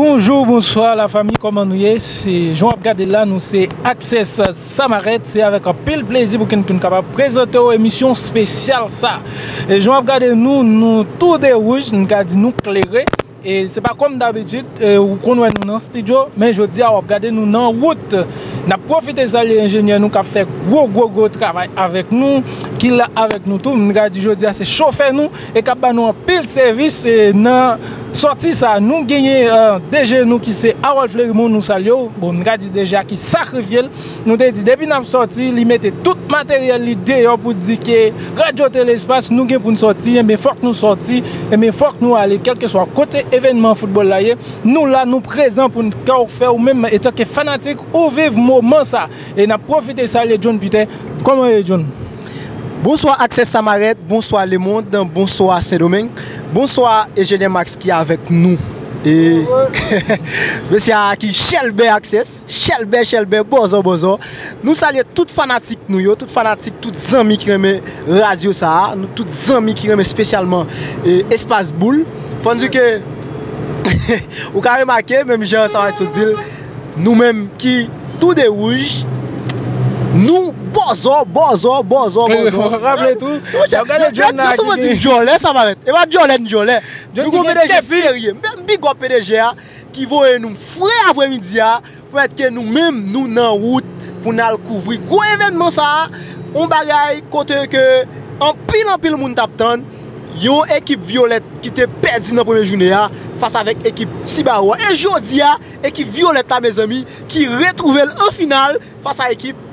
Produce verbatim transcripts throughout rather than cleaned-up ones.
Bonjou, bonswa lafanmi, kòman nou ye? Se jan w ap gade la, nou se Access Samarèt. Se avèk anpil plezi pou ke n tounen kapab prezante w emisyon espesyal sa. E jan w ap gade nou, nou tou de wouj, n ka di nou klere. E se pa kòm dabitid, e, ou konn wè nou nan estidyo, men jodi a w ap gade nou nan wout. N ap pwofite salye enjenyè nou k ap fè gwo, gwo, gwo travay avèk nou, ki la avèk nou tou. M ka di jodi a se chofè nou e k ap ba nou anpil sèvis, e, nan sòti sa. Nou genyen, e, D G nou ki se Harold Fleurimond, nou salye w. Bon, m ka di D G a ki sakrifye l. Nou te di depi n ap sòti, li mete tout materyèl li deyò pou di ke Radyo Tele Espas, nou gen pou n sòti, enben fòk nou sòti, enben fòk nou ale, kèlkeswa kote evènman foutbòl la ye. Nou la, nou prezan pou n ka fè ou menm, etanke fanatik, ou viv moman sa. E n ap pwofite salye John Peter. Kòman w ye, John? Bonswa Access Samarèt, bonswa lemonn, bonswa Sendomeng, bonswa enjenyè Max ki avèk nou. E mesye a ki chèlbè Access, chèlbè, chèlbè, bòzò, bòzò. Nou salye tout fanatik nou yo, tout fanatik, tout zanmi ki renmen radyo sa a, nou tout zanmi ki renmen espesyalman, e, Espas Boul. Fò n di ke ou ka remake, menm jan sa va sot di l, nou menm ki tou de wouj, nou bòzò, bòzò, bòzò, bòzò. Raple tou, y ap gade John nan ki gen djòlè sa parèt. E pa djòlè n djòlè. Nou gon P D G serye. M big up P D G a ki voye nou fre apremidi a, pèmèt ke nou menm, nou nan wout pou n al kouvri gwo evènman sa a, yon bagay kote ke anpil, anpil moun t ap tann, yon ekip Vyolèt ki te pèdi nan premye jounen a fas avèk ekip Sibao a. E jodi a, ekip Vyolèt la, mezanmi, ki retwouve l an final fas a ekip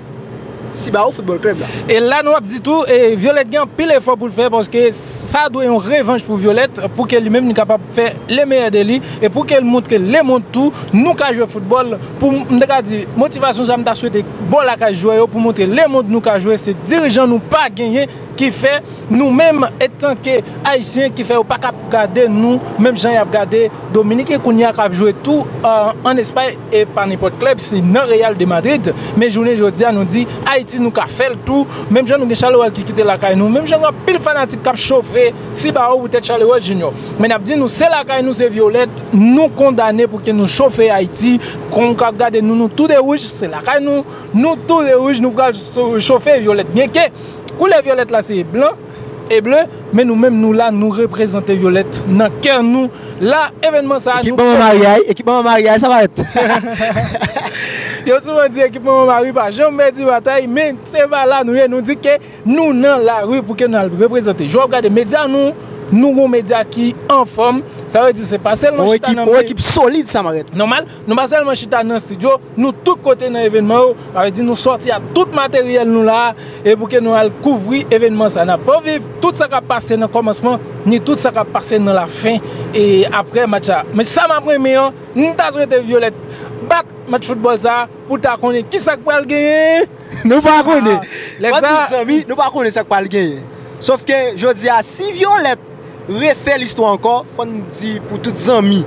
Sibao Football Club la. E la nou ap di tou, e, Vyolèt gen anpil efò pou l fè, paske sa dwe yon revanch pou Vyolèt, pou ke li menm li kapab fè le meilleur de li, e pou ke l montre lemonn tou, nou ka jwe foutbòl, pou m te ka di, motivasyon sa m ta swete ba w lakay jwè yo, pou montre lemonn nou ka jwe, se dirijan nou pa genyen ki fè nou menm, etanke Ayisyen, ki fè yo pa ka ap gade nou menm jan y ap gade Dominiken kounye a k ap jwe tou, e, ann Espay, e pa nenpòt klèb, se nan Real de Madrid. Men jounen jodi a, nou di Ayiti, nou ka fè l tou. Menm jan nou gen Charleroi ki kite lakay nou, menm jan gen anpil fanatik k ap chofe Sibao poutèt Charleroi Junior. Men n ap di nou, se lakay nou, se Vyolèt, nou kondane pou ke nou chofe Ayiti. Kon w ka ap gade nou, nou tou de wouj, se lakay nou, nou tou de wouj, nou pral cho-, chofe Vyolèt. Byenke koulè Vyolèt la se blan e ble, men nou menm nou la, nou reprezante Vyolèt nan kè nou. La, evènman sa a, ekip nou manman Maryay, ekip manman Maryay, sa parèt. Yo souvan di ekip manman Mari pa janm pèdi batay, men se pa la nou ye, nou di ke nou nan lari pou ke n al reprezante. Jan w ap gade medya nou, nou gon medya ki anfòm, sa vle di se pa sèlman chita nan yon ekip solid, sa parèt. Nòmal, nou pa sèlman chita nan estidyo, nou tout kote nan evènman yo, sa vle di nou sòti ak tout materyèl nou la, e pou ke nou al kouvri evènman sa. N ap fè w viv tout sa k ap pase nan kòmansman, ni tout sa k ap pase nan lafen, e aprè match la. Men sa m ap renmen an, m ta swete Vyolèt bat match foutbòl sa pou ta konnen kisa k pral genyen. Nou pa konnen. Fò n di zanmi, nou pa konnen sa k pral genyen. Sòf ke jodi a, si Vyolèt refè listwa ankò, fò n di pou tout zanmi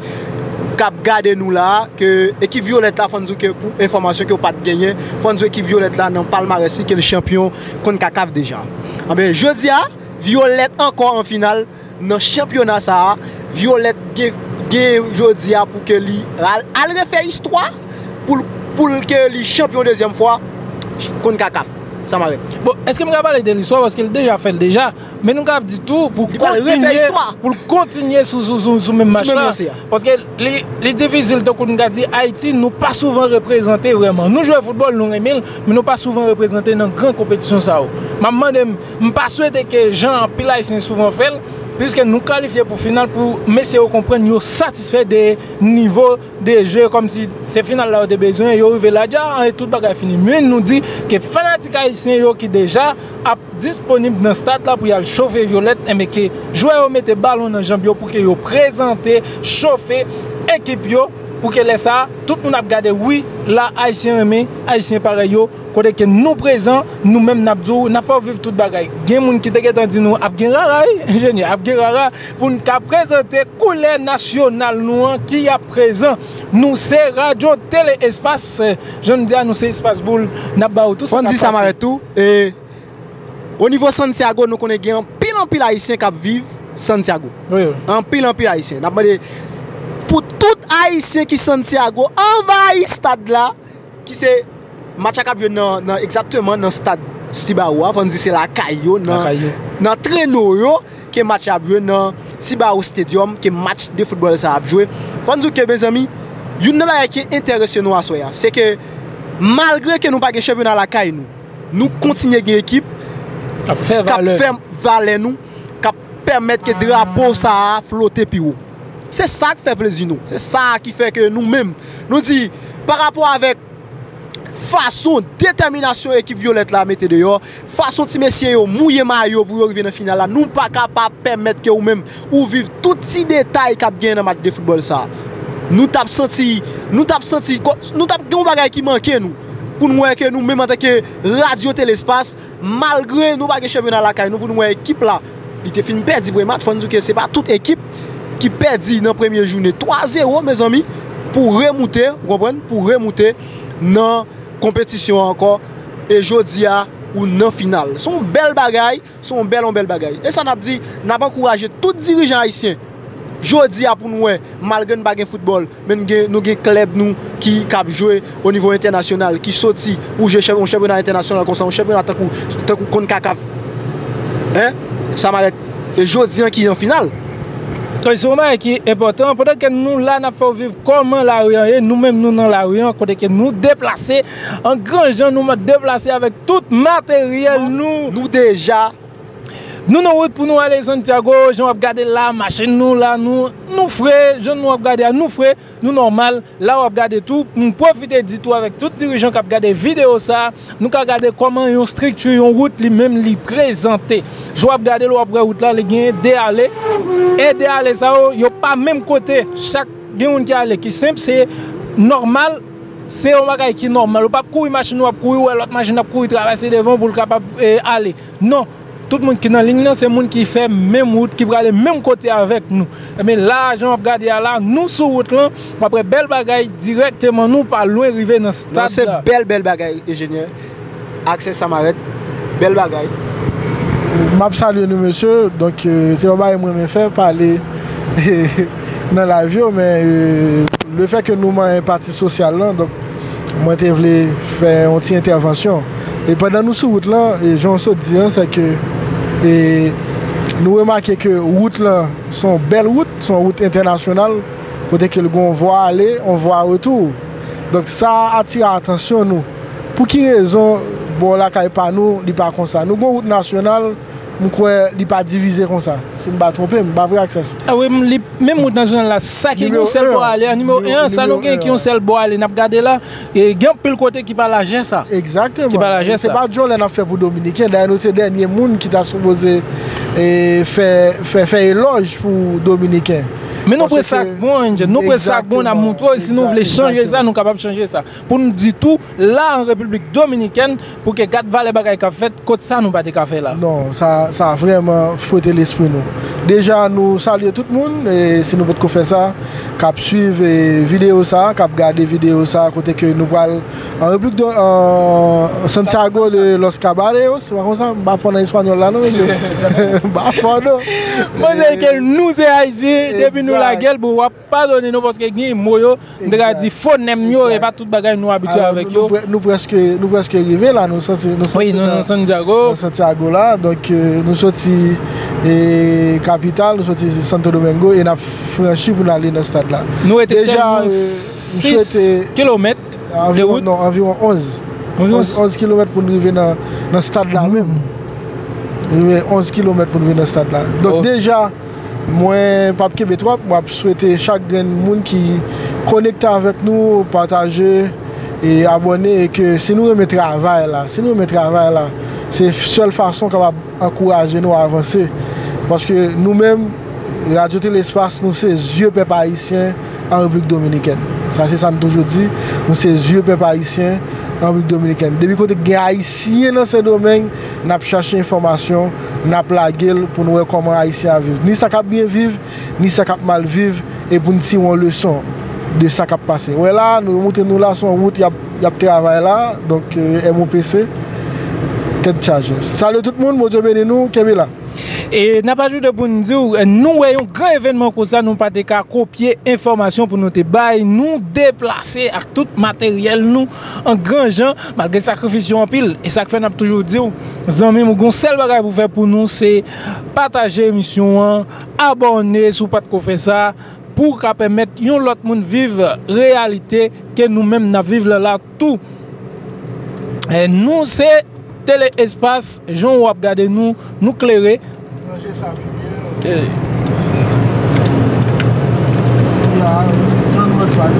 k ap gade nou la, ke ekip Vyolèt la, fò n di ke pou enfòmasyon ke w pa t genyen, fò n di ekip Vyolèt la nan palmarès li ke l chanpyon Konkakaf deja. Anben, jodi a, Vyolèt ankò an final nan chanpyona sa a. Vyolèt gen, gen jodi a pou ke li al, al refè istwa pou l, pou l ke li chanpyon dezyèm fwa Konkakaf. Sa mare. Bon, èske m ka pale de listwa? Paske l deja fè l deja. Men nou ka ap di tou pou kontinye, pou l kontinye sou, sou, sou, sou menm mach la. Paske li, li difisil, tankou nou ka di, Ayiti, nou pa souvan reprezante vrèman. Nou jwe foutbòl, nou renmen l, men nou pa souvan reprezante nan gran konpetisyon sa yo. M ap mande m, m pa swete ke jan anpil Ayisyen souvan fè l, piske nou kalifye pou final pou mesye yo konprann yo satisfè de nivo de je, kòmsi se final la yo te bezwen, yo rive la dja, e tout bagay fini. Men nou di ke fanatik ayisyen yo ki deja ap disponib nan stad la pou y al chofe Vyolèt, enben ke jwè yo mete balon nan janb yo pou ke yo prezante, chofe ekip yo, pou ke lè sa a, tout moun ap gade, wi, la Ayisyen renmen Ayisyen parèy yo, kote ke nou prezan, nou menm n ap di w, n ap fè w viv tout bagay. Gen moun ki te gentan di nou ap gen rara, wi, enjenyè, ap gen rara pou n ka prezante koulè nasyonal nou an ki ap prezan. Nou se Radyo Tele Espas, jan n di a, nou se Espas Boul, n ap ba w tout sa k ap pase. Fò n di sa, Marèt, tou, e, o nivo Santiago, nou konnen gen anpil, anpil Ayisyen k ap viv Santiago. Wi, wi. Anpil, anpil Ayisyen. N ap mande Pou tout Ayisyen ki Santiago anvayi stad la, ki se match la k ap jwe nan, nan egzakteman nan stad Cibao a, fò n di se lakay yo, nan, nan treno yo, ke match la ap jwe nan Cibao Stadium, ke match de foutbòl sa ap jwe. Fò n di w ke, mezanmi, youn nan bagay ki enterese nou aswè a, se ke malgre ke nou pa gen chanpyona lakay nou, nou kontinye gen ekip k ap fè valè nou, k ap pèmèt ke drapo sa a flote pi wo. Se sa k fè plezi nou. Se sa ki fè ke nou menm, nou di, pa rapò avèk fason detèminasyon ekip Vyolèt la mete deyò, fason ti mesye yo mouye mayo pou yo rive nan final la, nou pa ka pa pèmèt ke ou menm ou viv tout ti detay k ap gen nan match de foutbòl sa a. Nou t ap santi, nou t ap santi, nou t ap gen yon bagay ki manke nou, pou n wè ke nou menm antanke Radyo Tele Espas, malgre nou pa gen chanpyona lakay nou, pou n wè ekip la, li te fin pèdi premye match, fò n di ke se pa tout ekip ki pèdi nan premye jounen twa zewo, mezanmi, pou remoute, ou konprann, pou remoute nan konpetisyon an ankò, e jodi a, ou nan final. Se yon bèl bagay, se yon bèl, yon bèl bagay. E sa n ap di, n ap ankouraje tout dirijan ayisyen, jodi a pou n wè, malgre n pa gen foutbòl, men n gen, nou gen klèb nou ki, k ap jwe o nivo entènasyonal, ki soti pou jwe chanp-, yon chanpyona entènasyonal konsa, yon chanpyona tankou, tankou konkakaf. Hein? Sa malèt. E jodi an ki an final. Donk, se yon bagay ki enpòtan. Pandan ke nou la, n ap fè w viv kòman lari an ye. Nou menm, nou nan lari an, kote ke nou deplase an gran jan, nou deplase avèk tout materyèl nou. Nou deja Nou nan wout pou nou ale Santiago, jan w ap gade la, machin nou la, nou, nou fre, jan nou ap gade a, nou fre, nou nòmal. La w ap gade tou, m pwofite di tou avèk tout dirijan k ap gade videyo sa, nou ka gade kòman yon estrikti, yon wout li menm li prezante. Jan w ap gade l, w ap wè wout la, li genyen de ale. E de ale sa yo, yo pa menm kote. Chak gen youn ki ale ki senp, se nòmal, se yon bagay ki nòmal. Ou p ap kouri machin, w ap kouri, w wè lòt machin ap kouri travèse devan w pou l kapab, e, ale. Non. Tout moun ki nan liy nan, se moun ki fè menm wout, ki prale menm kote avèk nou. Ebyen, la, jan w ap gade a la, nou sou wout lan, w ap wè bèl bagay dirèkteman, nou pa lwen rive nan stad la. Non, se bèl, bèl bagay, enjenyè. Aksè Samarèt, bèl bagay. M ap salye nou, mesye. Donk, euh, se yon bagay mwen renmen fè, pale nan live yo, men, euh, lefètke nou manyen pati sosyal lan, donk, mwen te vle fè yon ti entèvansyon. E pandan nou sou wout lan, e jan w sot di an, se ke, e, nou remake ke wout lan se yon bèl wout, se yon wout entènasyonal, kote ke l gen yon vwa ale, yon vwa retou. Donk sa atire atansyon nou. Pou ki rezon bò lakay pa nou, li pa konsa? Nou gen yon wout nasyonal, m kwè li pa divize konsa. Si m pa twonpe m, m pa vre, Aksès? A wi, m, li, menm wout nasyonal la, sa ki gen yon sèl bò ale a, nimewo en an, sa nou gen ki yon sèl bò ale, n ap gade la, e gen anpil kote ki pa lajè sa. Egzakteman. Ki pa lajè sa. Se pa djòlè n ap fè pou Dominiken. Dayè, nou se dènye moun ki ta sipoze, e, fè, fè, fè elòj pou Dominiken. Men nou pre sa k bon, Angel. Nou pre sa k bon, n ap montre w. Si nou vle chanje sa, nou kapab chanje sa. Pou n di tou, la, an Repiblik Dominikèn, pou ke gad valè bagay k ap fèt, kot sa nou pa te ka fè la. Non, sa, sa vrèman fwete lespri nou. Deja, nou salye tout moun, e si nou potko fè sa, k ap swiv, e, videyo sa, k ap gade videyo sa, kote ke nou pral an Repiblik de, an Santiago de los Caballeros, se pa konsa, m pa fò nan espanyòl la, non, mesye. M pa fò, non. Mwen se ke nou se Ayisyen, depi nou lagèl, bon, w ap padone nou, paske gen mo yo, m te ka di fonèm yo, e pa tout bagay nou abitye avèk yo. Nou, nou pre-, nou prèske, nou prèske rive la, nou sanse, nou sanse nan, nan Santiago. Nan Santiago la, donk, euh, nou soti, e, kapital, nou soti Santo Domingo, e n ap franchi pou n ale nan stad la. Nou rete sèlman sis kilomèt de wout. Non, anviwon onz. Onz, onz kilomèt pou n rive nan, nan stad la menm. Rive onz kilomèt pou n rive nan stad la. Donk, deja, mwen p ap kenbe twòp, mwen ap swete chak grenn moun ki konekte avèk nou, pataje e abòne, e ke si nou renmen travay la, si nou renmen travay la, se sèl fason kapab ankouraje nou avanse. Paske nou menm, Radyo Tele Espas, nou se zye pèp ayisyen an Repiblik Dominikèn. Sa se sa n toujou di, nou se zye pèp ayisyen an Repiblik Dominikèn. Depi kote k gen Ayisyen nan Sendomeng, n ap chache enfòmasyon, n ap lage l pou n wè kòman Ayisyen ap viv. Ni sa k ap byen viv, ni sa k ap mal viv, e pou n tire yon leson de sa k ap pase. Wè la, nou montre nou la, se yon wout y ap, y ap travay la, donk, euh, M O P C. Tèt chaje. Salye tout moun, Bondye beni nou, kenbe la. E n ap ajoute pou n di w, nou wè yon gran evènman konsa, nou pa te ka kopye enfòmasyon pou nou te bay, nou deplase ak tout materyèl nou an gran jan, malgre sakrifis yo anpil. E sa k fè n ap toujou di w, zanmi m, ou gon sèl bagay pou fè pou nou, se pataje emisyon an, abòne si w pa t ko fè sa, pou w ka pèmèt yon lòt moun viv reyalite ke nou menm n ap viv la la tou. E nou se Tele Espas, jan w ap gade nou, nou klere. Ranje sa pi byen. Eh. Ya, John Rodman.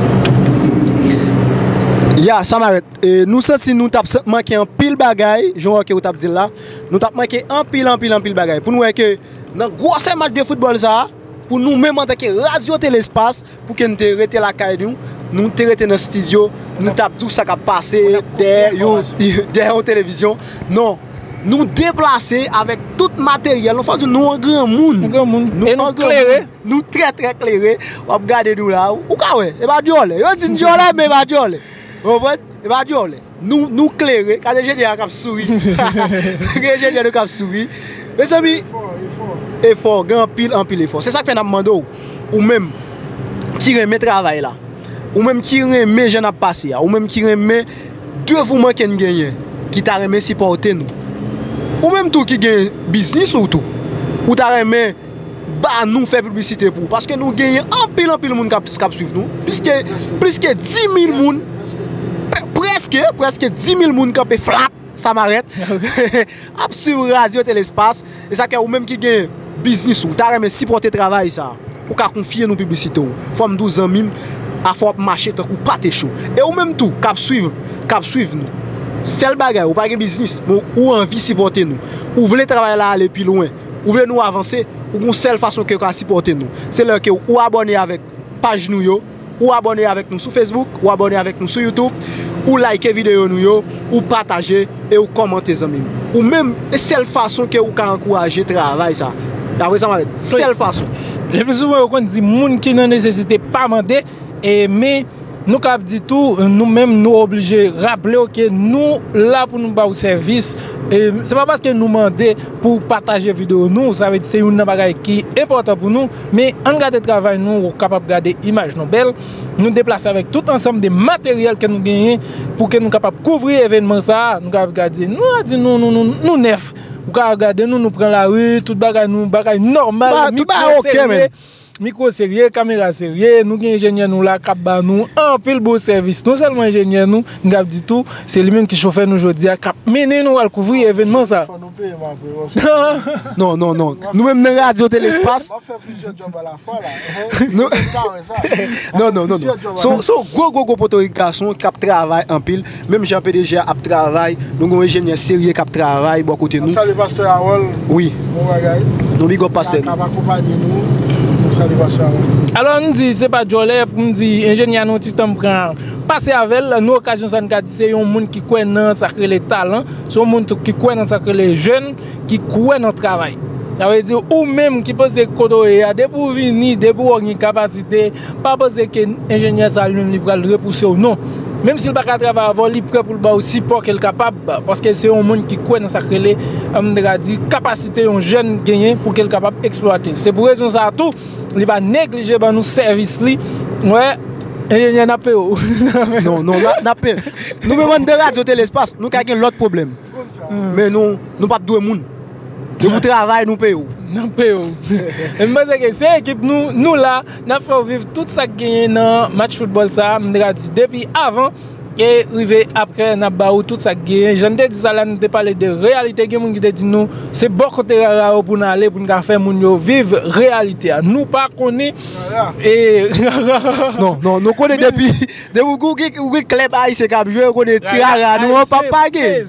Ya, Samarèt, e, nou santi nou t ap sa- manke anpil bagay, jan w ke w t ap di l la. Nou t ap manke anpil, anpil, anpil bagay. Pou nou wè ke nan gwosè match de foutbòl sa a, pou nou menm antanke Radyo Tele Espas, pou ke n te rete lakay nou, nou te rete nan estidyo, nou t ap di w sa k ap pase dèyè yon, dèyè yon televizyon. Non, nou deplase avèk tout materyèl nou. Fò di w, nou an granmoun. An granmoun. E nou klere. Nou trè, trè klere. W ap gade nou la. Ou ka wè. E pa dyòlè. Yo di n dyòlè, men e pa dyòlè. Ou konprann? E pa dyòlè. Nou, nou klere. Gade enjenyè a k ap souri. Gade enjenyè nou k ap souri. Mezanmi, efò, efò, gen anpil, anpil efò. Se sa k fè n ap mande w, ou menm ki renmen travay la, ou menm ki renmen jan n ap pase a, ou menm ki renmen devouman ke n genyen, ki ta renmen sipòte nou, ou menm tou ki gen biznis ou tou, ou ta renmen ba nou fè piblisite pou ou, paske nou genyen anpil, anpil moun k ap, k ap swiv nou, plis ke, plis ke dis mil moun, pe- prèske, prèske dis mil moun kanpe flat, Samarèt, ap swiv Radyo Tele Espas. E sa ke ou menm ki gen biznis ou, ta renmen sipòte travay sa, ou ka konfye nou piblisite w. Fò m di w, zanmi m, afè w ap mache tankou pate cho. E ou menm tou, k ap swiv, k ap swiv nou. Sèl bagay, ou pa gen biznis, men ou anvi sipòte nou. Ou vle travay la ale pi lwen. Ou vle nou avanse, ou gon sèl fason ke w ka sipòte nou. Se lè ke ou abòne avèk paj nou yo, ou abòne avèk nou sou Facebook, ou abòne avèk nou sou YouTube, ou like videyo nou yo, ou pataje e ou kòmante, zanmi m. Ou menm, e sèl fason ke ou ka ankouraje travay sa. Dapre sa m ap di, sèl fason. Leplisouvan yo konn di moun ki nan nesesite pa mande, e men nou ka ap di tou, nou menm nou oblije raple w ke nou la pou nou ba w sèvis. E se pa paske nou mande pou w pataje videyo nou, sa vle di se youn nan bagay ki enpòtan pou nou, men ann gade travay nou, ou kapab gade imaj nou bèl. Nou deplase avèk tout ansanm de materyèl ke nou genyen pou ke nou kapab kouvri evènman sa a. Nou kapab gade, nou ka di nou, nou, nou, nou nèf. Ou ka gade nou, nou pran lari, tout bagay nou, bagay nòmal, tout bagay ok, men. Mikwo serye, kamera serye, nou gen enjenyè nou la k ap ba nou anpil bon sèvis. Non sèlman enjenyè nou, m k ap di tou, se li menm ki chofè nou jodi a, k ap mennen nou al kouvri evènman sa. Fò nou peye m apre, paske non, non, non. Nou menm nan Radyo Tele Espas. M ap fè plizyè djòb alafwa la. Nou- Ou ka wè sa. Non, non, non, non. Plizyè djòb alafwa. Se yon gwo, gwo, gwo potorik gason k ap travay anpil. Menm jan P D G a ap travay, nou gen yon enjenyè serye k ap travay bò kote nou. N ap salye pastè Harold. Wi. Bon bagay. Nou big up pastè nou. K ap akonpanye nou. Nou salye pastè Harold. Alò, m di, se pa djòlè pou m di enjenyè a nou ti tan m pran pase avè l. Nou okazyon sa n ka di se yon moun ki kwè nan sa k rele talan. Se yon moun tou ki kwè nan sa k rele jèn, ki kwè nan travay. Sa vle di, ou menm ki panse kote w ye a, depi w vini, depi w gen kapasite, pa panse ke enjenyè sa li menm li pral repouse w, non. Menm si l pa ka travay avè w, li prè pou l ba w sipò ke l kapab, paske se yon moun ki kwè nan sa k rele, m te ka di, kapasite yon jèn genyen pou ke l kapab eksplwate. Se pou rezon sa a tou, li pa neglije ban nou sèvis li. Wè, enjenyè, n ap peye w. Non, non, n ap, n ap peye. Nou menm anndan Radyo Tele Espas, nou ka gen lòt pwoblèm. Men nou, nou p ap dwe moun. Depi w travay, nou peye w. N ap peye w. E m panse ke se ekip nou, nou la, n ap fè w viv tout sa k genyen nan match foutbòl sa a. M te ka di depi avan e rive apre, n ap ba ou tout sa k genyen. Jan n te di sa la, nou te pale de reyalite. Gen moun ki te di nou, se bò kote rara yo pou n ale, pou n ka fè moun yo viv reyalite a. Nou pa konnen e rara. Non, non, nou konnen depi, depi ou gen, ou gen klèb ayisyen k ap jwe, ou konnen ti rara nou an p ap pa gen.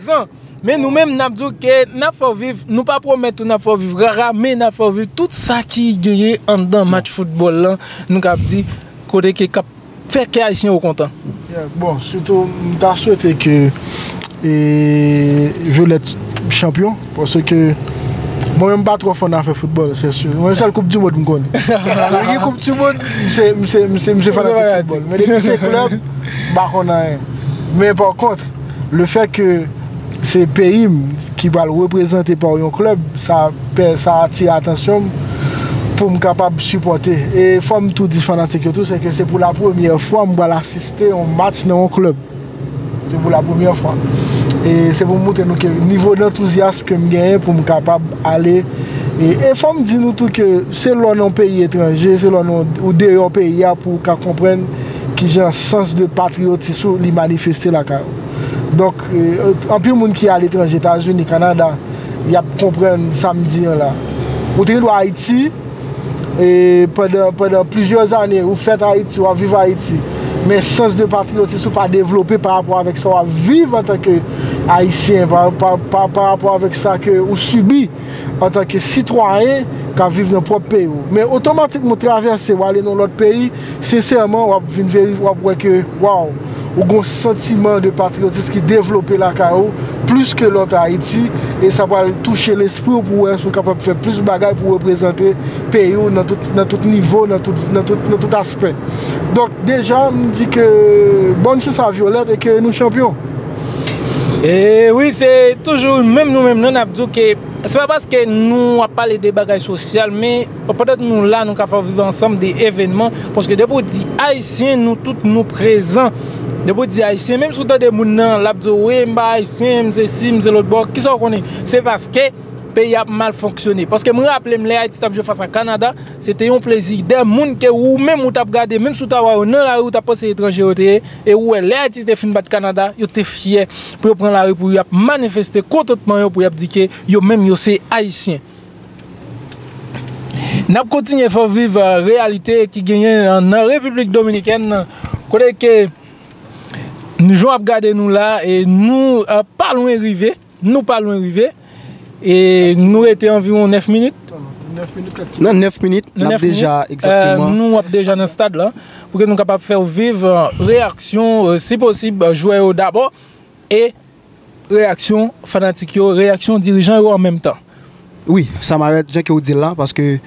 Men nou menm, n ap di w ke n ap fè w viv, nou pa pwomèt ou n ap fè w viv rara, men n ap fè w viv tout sa ki genyen anndan match foutbòl lan, nou ka ap di, kote ke k ap fè kè ayisyen yo kontan. Yeah, bon, sitou, m ta swete ke, e, Violette chanpyon, paske mwen menm m pa twò fan afè foutbòl, se si. Mwen sèl koup di mond m konnen. Lè gen koup di mond, m se, m se, m se, m se fanatik foutbòl. Men depi se klèb, m pa konn anyen. Men pa kont, le fè ke Se peyi m ki pral reprezante pa yon klèb, sa, sa atire atansyon m pou m kapab sipòte. E fò m tou di fanatik yo tou, se ke se pou la premyè fwa m pral asiste yon match nan yon klèb. Se pou la premyè fwa. E se pou m montre nou ke nivo dantouzyasm ke m genyen pou m kapab ale. E, e fò m di nou tou ke se lè w nan yon peyi etranje, se lè w nan, ou deyò peyi a pou w ka konprann kijan sans de patriyotis ou li manifeste lakay ou. Donk, e, anpil moun ki aletranje, Etazini, Kanada, y ap konprann sa m di an la. Ou te gen dwa Ayiti, e pandan, pandan plizyè ane, ou fèt Ayiti, w ap viv Ayiti. Men sans de patriyotis ou pa devlope pa rapò avèk sa w ap viv antanke Ayisyen, pa, pa, pa, pa rapò avèk sa ke ou sibi antanke sitwayen k ap viv nan pwòp peyi w. Men otomatikman w travèse, w ale nan lòt peyi, sensèman, w ap vin veri-, w ap wè ke, waw, ou gon santiman de patriyotis ki devlope lakay ou, plis ke lè w t Ayiti, e sa pral touche lespri w pou wè si w kapab fè plis bagay pou reprezante peyi w nan tout, nan tout nivo, nan tout, nan tout, nan tout aspè. Donk, deja, m di ke bòn chans a Violette e ke nou chanpyon. E wi, se toujou menm nou menm nan, n ap di w ke se pa paske nou ap pale de bagay sosyal, men petèt nou la, nou ka fè w viv ansanm de evènman, paske depi w di Ayisyen, nou tout nou prezan. Depi w di Ayisyen, menm si w tande moun nan, l ap di w, "Wi, m pa Ayisyen, m se si, m se lòt bò." Kisa w konnen? Se paske peyi a ap mal fonksyone. Paske m raple m, lè Ayiti t ap jwe fas a Kanada, se te yon plezi. De moun ke ou menm ou t ap gade, menm si w ta wè yo nan lari, ou t ap panse etranje yo te ye, e ou wè, lè Ayiti te fin bat Kanada, yo te fyè pou yo pran lari pou y ap manifeste kontantman yo, pou y ap di ke yo menm yo se Ayisyen. N ap kontinye fè w viv, eh, reyalite ki genyen, eh, nan Repiblik Dominikèn, kote ke nou, jan w ap gade nou la, e nou, eh, pa lwen rive, nou pa lwen rive, e nou rete anviwon nèf minit. Nan nèf minit, n ap deja, egzakteman, eh, nou ap deja nan stad la, pou ke nou kapab fè w viv, eh, reyaksyon, eh, si posib, eh, jwè yo dabò, e reyaksyon fanatik yo, reyaksyon dirijan yo an menm tan. Wi, Samarèt, jan ke w di l la, paske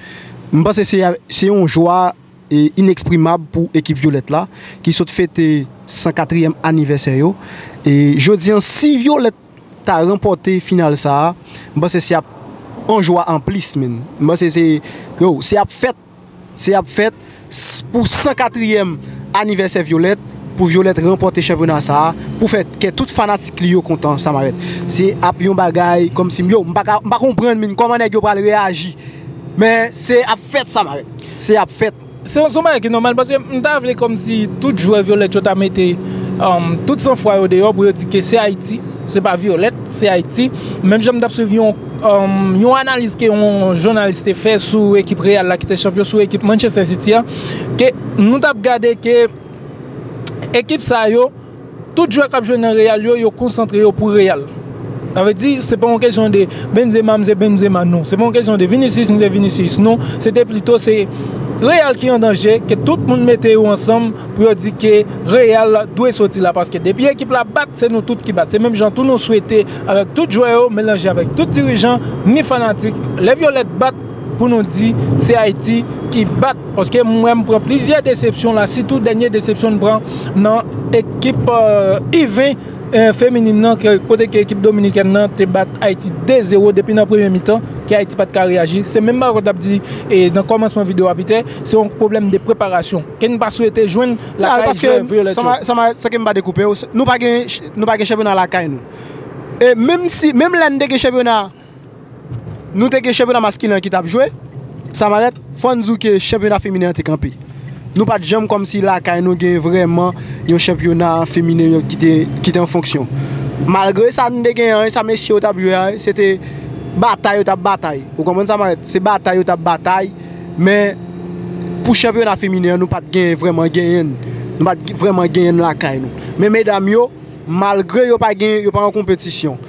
m panse se, se yon jwa, e, ineksprimab pou ekip Vyolèt la, ki sot fete san katriyèm anivèsè yo. E jodi an, si Vyolèt ta ranpòte final sa a, m panse se ap yon jwa anplis, menm. M panse se, yo, se ap fèt, se ap fèt s-, pou san katriyèm anivèsè Vyolèt, pou Vyolèt ranpòte chanpyona sa a, pou fè kè tout fanatik li yo kontan, Samarèt. Se ap yon bagay kòmsi, yo, m pa ka, m pa konprann, menm, kòman nèg yo pral reyaji. Men se ap fèt, Samarèt. Se ap fèt. Se yon, se yon bagay ki nòmal, paske m ta vle kòmsi tout jwè Vyolèt yo ta mete, um, tout sanfwa yo deyò pou yo di ke se Ayiti, se pa Vyolèt, se Ayiti. Menm jan m t ap swiv yon, um, yon analiz ke yon jounalis te fè sou ekip Real la ki te chanpyon sou ekip Manchester City a, ke nou t ap gade ke ekip sa yo, tout jwè k ap jwe nan Real yo, yo konsantre yo pou Real. Sa vle di, se pa yon kesyon de Benzema, m se Benzema, non. Se pa yon kesyon de Vinicius, m se Vinicius, non. Se te plito, se Real ki an danje, ke tout moun mete yo ansanm pou yo di ke Real dwe soti la. Paske depi ekip la bat, se nou tout ki bat. Se menm jan tou nou swete avèk tout jwè yo, melanje avèk tout dirijan, ni fanatik. Lè Vyolèt bat, pou nou di se Ayiti ki bat. Paske m wè m pran plizyè desepsyon la, sitou dènye desepsyon n pran nan ekip, eh, U ven, eh, feminin nan, ke, kote ke ekip dominikèn nan te bat Ayiti de zewo depi nan premye mitan, ke Ayiti pa t ka reyaji. Se menm bagay n t ap di, eh, nan kòmansman videyo a, Pitè, se yon pwoblèm de preparasyon. Ke n pa swete jwenn lakay jwè Vyolèt yo. Sa, sa, sa ke m pa dekoupe w, nou pa gen, nou pa gen chanpyona lakay nou. E menm si, menm lè n te gen chanpyona, nou te gen chanpyona maskilen an ki t ap jwe, Samarèt, fò n di w ke chanpyona feminen an te kanpe. Nou pa t janm kòmsi lakay nou gen vrèman yon chanpyona feminen yo ki te, ki te an fonksyon. Malgre sa, n te gen an, sa mesye yo t ap jwe a, se te batay yo t ap batay. Ou konprann, Samarèt? Se batay yo t ap batay, men pou chanpyona feminen an, nou pa t gen vrèman genyen n. Nou pa t vrèman genyen n lakay nou. Men medam yo, malgre yo pa gen, yo pa an konpetisyon,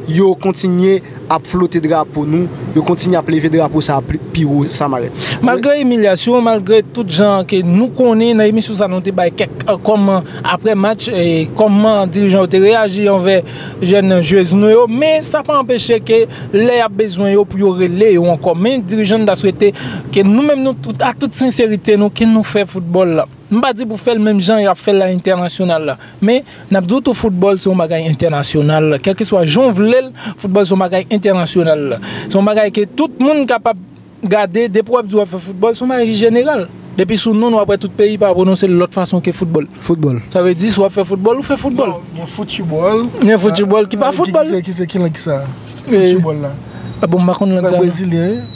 yo kontinye ap flote drapo nou, yo kontinye ap leve drapo sa a pli, pi wo, Samarèt. Malgre imilyasyon, malgre tout jan ke nou konnen nan emisyon sa, nou te bay kèk, eh, kòman apre match, eh, kòman dirijan yo te reyaji anvè jèn jwez nou yo, men sa pa anpeche ke lè y ap bezwen yo pou yo rele yo ankò. Men dirijan n ta swete ke nou menm, nou tout, a tout senserite nou, ke nou fè foutbòl la. M pa di pou fè l menm jan y ap fè l la entènasyonal la. Men, n ap di w tou, foutbòl se yon bagay entènasyonal. Kèlkeswa jan w vle l, foutbòl se yon bagay entènasyonal. Se yon bagay ke tout moun kapab gade, depi w ap di w ap fè foutbòl, se yon bagay ki jeneral. Depi sou non, w ap wè tout peyi pa pwononse l lòt fason ke foutbòl. Foutbòl. Sa vle di, si w ap fè foutbòl, ou fè foutbòl. Non, gen foutibòl. Gen foutibòl ki pa foutbòl. Ki se, ki se, ki lang sa? Foutibòl la. Ah bon, m pa konn lang sa, non. Brezilyen, wi.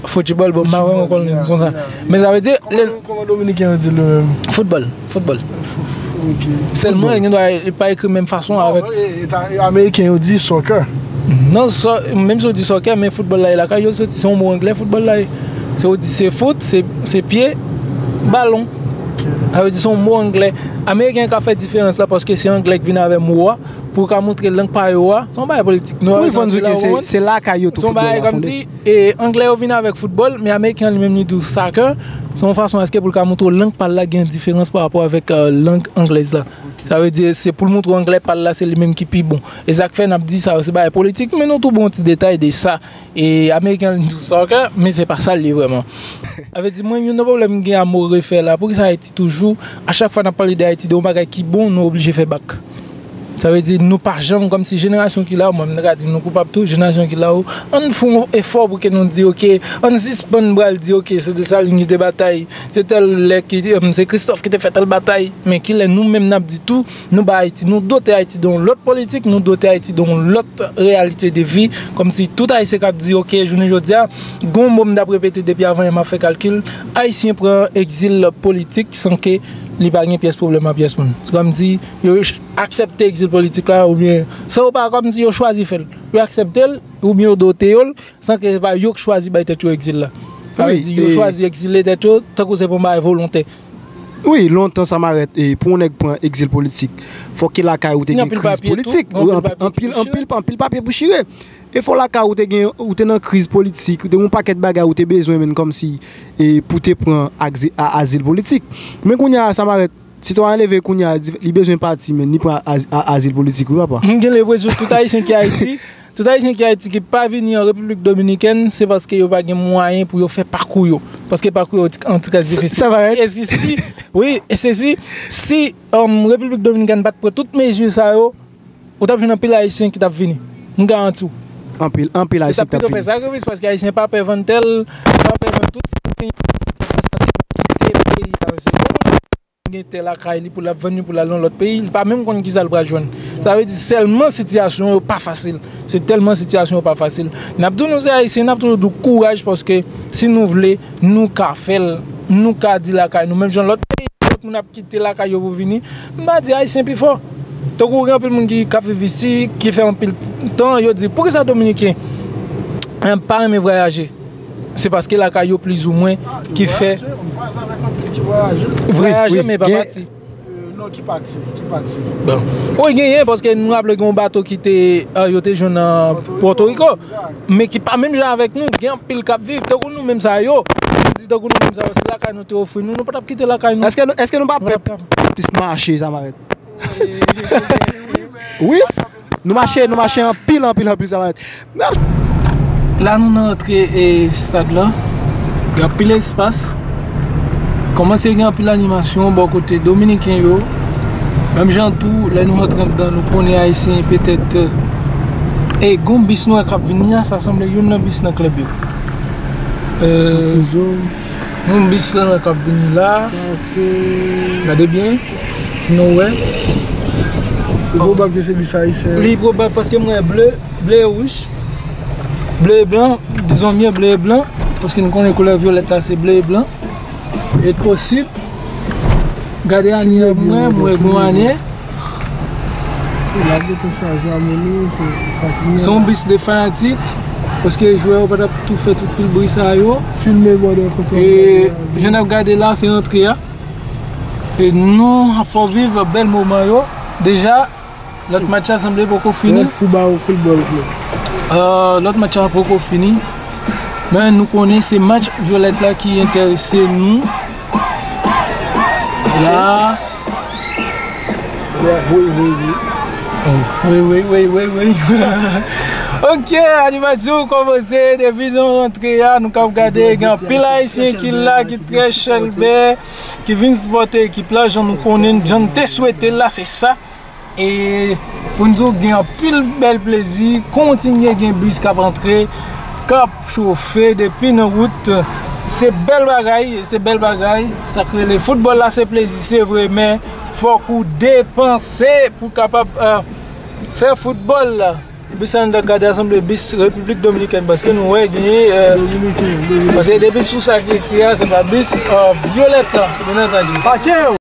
Foutibòl, bon, m pa vrèman konn konsa. Men sa vle di, lè... Kòman, kòman Dominiken yo di l yo menm? Foutbòl, foutbòl. Ok. Sèlman, gen dwa pa ekri menm fason avèk... Non, e, e, Ameriken yo di soccer. Non, menm si yo di soccer, men foutbòl la e lakay yo soti, se yon mo anglè, foutbòl la ye. Se yo di se foot, se, se pye, balon. Ok. Sa vle di se yon mo anglè. Ameriken ka fè diferans la paske se anglè ki vin avè mo a pou ka montre lang pa yo a. Se yon bagay politik. Nou... Wi, fò n di ke se, se lakay yo tou foutbòl la fonde. Se yon bagay kòmsi, e, anglè yo vin avèk foutbòl, men ameriken an li menm li di w soccer. Se yon fason èske pou l ka montre w lang pa l la gen diferans pa rapò avèk, e, lang anglèz la. Sa vle di, se pou l montre w anglè pa l la, se li menm ki pi bon. E sa k fè n ap di sa yo, se bagay politik, men nou tou ba w yon ti detay de sa. E ameriken an li di w soccer, men se pa sa l ye vrèman. Sa vle di, mwen, youn nan pwoblèm m gen a mo refè la, poukisa Ayiti toujou, a chak fwa n ap pale de Ayiti, de yon bagay ki bon, nou oblije fè bak? Sa vle di, nou pa janm, kòmsi jenerasyon ki la, mwen, m ta ka di nou koupab tou, jenerasyon ki la, ann fè yon efò pou ke nou di, oke, ann sispann pral di, oke, se Desalin ki te batay, se tèl lè ki, em, se Kristòf ki te fè tèl batay, men kilè nou menm n ap di tou, nou ba Ayiti, nou dote Ayiti de yon lòt politik, nou dote Ayiti de yon lòt reyalite de vi, kòmsi tout Ayisyen k ap di, oke, jounen jodi a, gen yon mo m t ap repete depi avan yè m ap fè kalkil, Ayisyen pran egzil politik san ke li pa gen pyès pwoblèm a pyès moun. Se kòmsi yo aksepte egzil politik la, oubyen san yo pa, kòmsi yo chwazi fè l. Yo aksepte l, oubyen yo dote yo l, san ke se pa yo k chwazi bay tèt yo egzil la. Sa vle di, yo chwazi egzile tèt yo, tankou se pa yon bagay volontè. Wi, lontan Samarèt, e, pou yon nèg pran egzil politik, fòk ke lakay ou te gen kriz politik. Anpil, anpil, anpil, anpil papye pou chire. E fò lakay ou te gen, ou te nan kriz politik, ou te gen yon pakèt bagay ou te bezwen menm kòmsi, e, pou te pran akzi-, a-, azil politik. Men kounye a, Samarèt, sitwayen leve kounye a, di, li bezwen pati, men li pran az-, a-, azil politik, wi, papa. M gen lenpresyon tout Ayisyen ki Ayiti, tout Ayisyen ki Ayiti ki pa vini an Repiblik Dominikèn, se paske yo pa gen mwayen pou yo fè pakou yo. Paske pakou yo ti, an ti kras difisil. Sa va, hein? E si, si, wi, e se si, si, um, Repiblik Dominikèn pa t pran tout mezi sa yo, ou t ap jwenn anpil Ayisyen ki t ap vini. M garanti w. Anpil, anpil Ayisyen ki t ap vini. Yo t ap pito fè sakrifis paske Ayisyen pa pè vann tè l, pa pè vann tout sa ki gen paske yo kite peyi a. Se yon moun gen tè lakay li pou l ap vann li pou l al nan lòt peyi, li pa menm konn kisa l pral jwenn. Sa vle di sèlman sitiyasyon yo pa fasil. Se tèlman sitiyasyon yo pa fasil. N ap di nou se Ayisyen, n ap toujou di w kouraj paske si nou vle, nou ka fè l, nou ka di lakay nou. Menm jan lòt peyi, lòt moun ap kite lakay yo pou vini, m pa di Ayisyen pi fò. Tankou gen anpil moun ki, k ap viv isi, ki fè anpil tan, yo di, poukisa Dominiken, eh, pa renmen vwayaje? Se paske lakay yo plizoumwen ki fè... Vwayaje, m kwaze avèk anpil ki vwayaje. Vwayaje, men pa pati. Euh, non, ki pati, ki pati. Bon. Wi, genyen, paske nou raple gen yon bato ki te, eh, yo te jwenn nan Pòtoriko. Men ki pa menm jan avèk nou, gen anpil k ap viv, tankou nou menm sa yo. M di tankou nou menm sa yo, si lakay nou te ofri nou, nou pa t ap kite lakay nou. Èske nou, èske nou pa pèp plis mache, Samarèt? Wi, nou mache, nou mache anpil, anpil, anpil, Samarèt. La, nou nan rantre, e, stad la. Gen anpil espas. Kòmanse gen anpil animasyon bò kote Dominiken yo. Menm jan tou, lè nou rantre anndan, nou konnen Ayisyen petèt, e, gon bis nou wè k ap vini a, sa sanble youn nan bis nan klèb yo. E, yon bis la k ap vini la. Gade byen, pou nou wè. Li pwobab ke se bis ayisyen. Li pwobab paske m wè ble, ble e wouj. Ble e blan, dizon byen ble e blan, paske nou konnen koulè vyolèt la se ble e blan. E posib. Gade ane an mwen, mwen gon ane. Se la bouton chaje a mounen, se pa kliyè. Se yon bis de fanatik, paske jwè yo pa t ap tou fè tout pil bri sa yo. Filme bò de kote. E jan n ap gade la, se rantre a. E nou ap fè w viv bèl moman yo. Deja, lòt match la sanble poko fini. Yon fou ba yo foutbòl vre. Euh, lòt match la poko fini. Men nou konnen se match vyolèt la ki enterese nou. La. Wi, wi, wi. Oh, wi, wi, wi, wi, wi. Ok, animasyon kòmanse. Depi nou rantre a, nou kap gade gen anpil Ayisyen ki la, ki trè chèlbè, ki vin sipòte ekip la, jan nou konnen, jan n te swete l la, se sa. E pou n di w, gen anpil bèl plezi, kontinye gen bis k ap antre, k ap chofe depi nan wout. Se bèl bagay, se bèl bagay. Sa k rele foutbòl la, se plezi, se vre, men fòk ou depanse pou kapab, euh, fè foutbòl la. Bis la n t ap gade a sanble bis Repiblik Dominikèn, paske nou wè genyen, euh, paske depi sou sa ki ekri a, se pa bis, euh, vyolèt la, byen antandi. Pake yo,